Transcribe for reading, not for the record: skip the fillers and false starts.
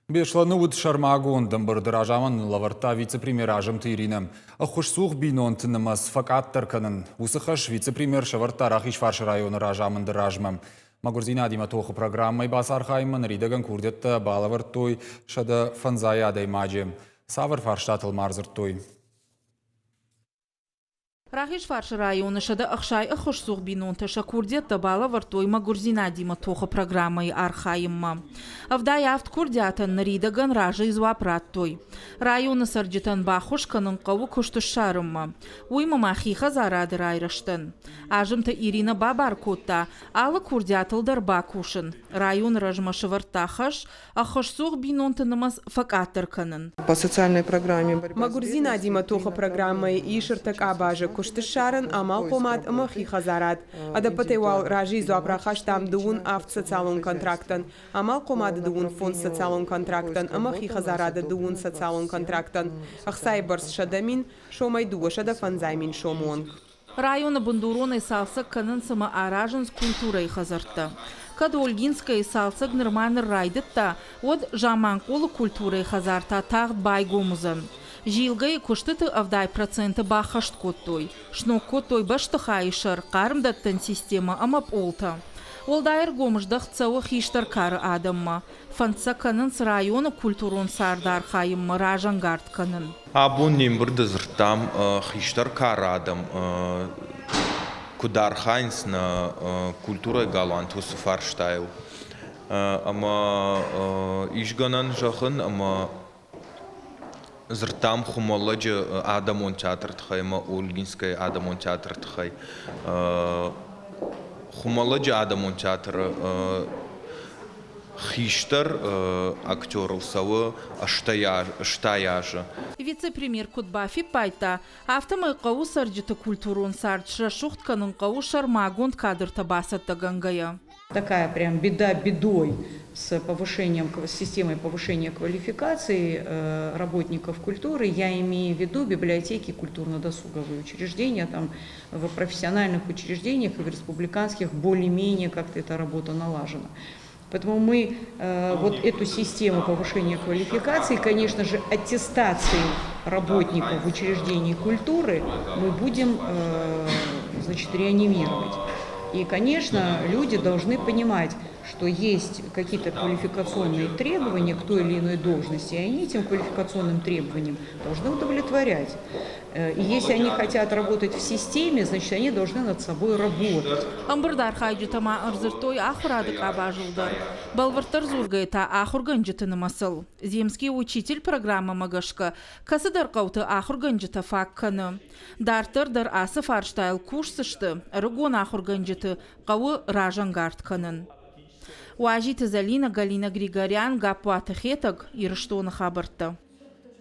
Беслӕны уыд сӕрмагонд ӕмбырды разамынд лӕвӕрдта вице-премьер Азымты Иринӕ. Ӕххуысцух бинонты нымӕц фӕкъаддӕр кӕнын. Уыцы хӕс вице-премьер сӕвӕрдта Рахизфарсы районы разамынды размӕ. Мӕгуырдзинадимӕ тохы программӕйы бацархайынмӕ ныридӕгӕн курдиӕттӕ балӕвӕрдтой 105 адӕймаджы. Цавӕр фарстатыл ма ӕрдзырдтой? Рахизфарсы районы 160 ӕххуысцух бинонтӕ сӕ курдиӕттӕ балӕвӕрдтой мӕгуырдзинадимӕ тохы программӕйы архайынмӕ. 77 курдиатӕн ныридӕгӕн разыйы дзуапп радтой. Районы цӕрджытӕн баххуыс кӕнын хъӕуы куыст ссарынмӕ. Уыимӕ ма хи хӕдзарады райрӕзтӕн. Азымты Иринӕ бабар кодта алы курдиатыл дӕр бакусын. Районы размӕ сӕвӕрдта хӕс, ӕххуысцух бинонты нымӕц фӕкъаддӕр кӕнын. По социальной программе Мӕгуырдзинадимӕ тохы программӕйы ис ӕртӕ къабазы куысты ссарын, амалхъомад ӕмӕ хи хӕдзарад. Ӕдӕппӕтӕй уал разыйы дзуапп рахастам дыууын авд социалон контрактӕн, амалхъомады дыууын фондз социалон контрактӕн ӕмӕ хи хӕдзарады дыууын социалон контрактӕн. Ӕхцайы бӕрц 100 000 сомӕй 250 000 сомы онг. Районы бындуронӕй цалцӕг кӕнынц ӕмӕ аразынц культурӕйы хӕдзӕрттӕ. Кӕд Ольгинскӕйы цалцӕг нырма ныр райдыдта, уӕд Заманхъулы культурӕйы хӕдзар та тагъд байгом уыдзӕн. Зилгӕйы куыстыты 70% баххӕст кодтой. Сног кодтой бӕстыхайы сӕр, хъармдӕттӕн системӕ ӕмӕ пъолтӕ. Уӕлдай ӕргом здӕхт цӕуы хистӕр кары адӕммӕ. Фӕнд сӕ кӕнынц районы культурон царды архайынмӕ разӕнгард кӕнын. Абон не мбырды дзырдтам хистӕр кары адӕм куыд архайынц нӕ культурӕйы галуанты уыцы фарстайыл. Ӕмӕ ис гӕнӕн зӕгъын, ӕмӕ дзырдтам Хуымӕллӕджы адӕмон театры тыххӕй ӕмӕ Ольгинскӕйы адӕмон театры тыххӕй. Хуымӕллӕджы адӕмон театры хистӕр актерыл цӕуы 80 азы. Вице-премьер куыд бафиппайдта, афтӕмӕй хъӕуы цӕрджыты культурон цард срӕсугъд кӕнын хъӕуы сӕрмагонд кадртӕ бацӕттӕгӕнгӕйӕ. Такая прям беда бедой с повышением, с системой повышения квалификации работников культуры. Я имею в виду библиотеки, культурно-досуговые учреждения, там в профессиональных учреждениях и в республиканских более-менее как-то эта работа налажена. Поэтому мы вот эту систему повышения квалификации, конечно же, аттестации работников учреждений культуры мы будем значит, реанимировать. И, конечно, люди должны понимать, что есть какие-то квалификационные требования к той или иной должности, и они этим квалификационным требованиям должны удовлетворять. И если они хотят работать в системе, значит, они должны над собой работать. Ӕмбырды архайджытӕ ма ӕрдзырдтой ахуырады къабазыл дӕр. Бӕлвырддӕр дзургӕйӕ та ахуыргӕнджыты нымӕцыл. Земский учитель программӕмӕ гӕсгӕ кӕцыдӕр хъӕуты ахуыргӕнджытӕ фаг кӕны. Дарддӕр дӕр ацы фарстайыл кусдзысты, ӕрыгон ахуыргӕнджыты хъӕуы разӕнгард кӕнын. Уазиты Зӕлинӕ, Галина Григорян, Гаппуаты Хетӕг, Ирыстоны хабӕрттӕ.